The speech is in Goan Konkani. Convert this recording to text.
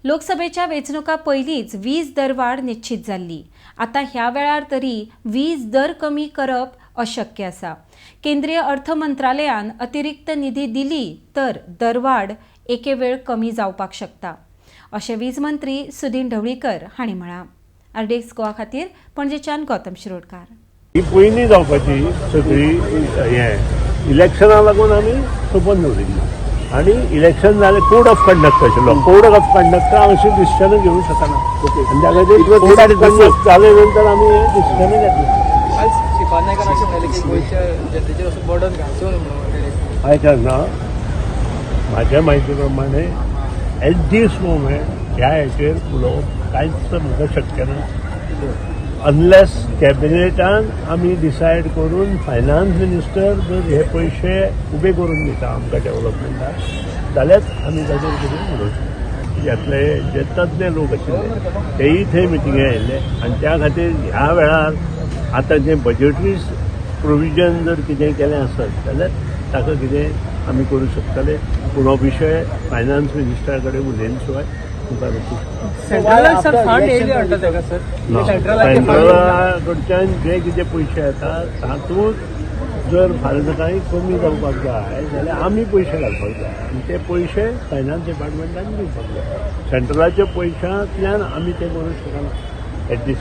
लोकसभेच्या वेंचणुका पयलींच वीज दरवाड निश्चित जाल्ली. आतां ह्या वेळार तरी वीज दर कमी करप अशक्य आसा. केंद्रीय अर्थ मंत्रालयान अतिरिक्त निधी दिली तर दरवाड एके वेळ कमी जावपाक शकता, अशें वीज मंत्री सुदिन ढवळीकर हांणी म्हळां. आरडीएक्स गोवा खातीर पणजेच्यान गौतम शिरोडकार. ही पयलीं जावपाची सगळी हें इलेक्शना लागून आमी सोंपोवन दवरिल्ली आनी इलेक्शन जालें. कोड ऑफ कंडक्ट आशिल्लो. कोड ऑफ कंडक्ट अशी डिसिशनां घेवंक शकना आनी त्या खातीर कोड ऑफ कंडक्ट जाले नंतर आमी हें डिसिशनां घेतलें. आयज श्रीपाद नायकान अशें म्हणलें की गोंयच्या जनतेचेर असो बर्डन घालचो न्हू म्हणून. आयका ना, म्हाज्या म्हायती प्रमाणे एट दीस मोमेंट ह्या हेचेर उलोवप कांयच म्हाका शक्य ना, अनलेस कॅबिनेटान आमी डिसायड करून फायनान्स मिनिस्टर जर हे पयशे उबे करून दिता आमकां डेव्हलपमेंटाक, जाल्यार आमी ताचेर कितें उलोवं शकता. यातले जे तज्ञ लोक आशिल्ले तेय थंय मिटिंगे आयिल्ले आनी त्या खातीर ह्या वेळार आतां जें बजेटरी प्रोविजन जर कितें केलें आसत जाल्यार ताका कितें आमी करूं शकतले, पूण हो विशय फायनान्स मिनिस्टरा कडेन उलयले शिवाय मुखार वचूंक शकना. सेंट्रलाक सर फंड येयले म्हणटा ताका सर. सेंट्रलाचे सेंट्रला कडच्यान जे कितें पयशे येता तातूंत जर फाल्यां सकाळीं कमी जावपाक जाय जाल्यार आमी पयशे घालपाक जाय आनी ते पयशे फायनान्स डिपार्टमेंटान दिवपाक जाय. सेंट्रलाच्या पयशांतल्यान आमी ते करूंक शकना एट दीस.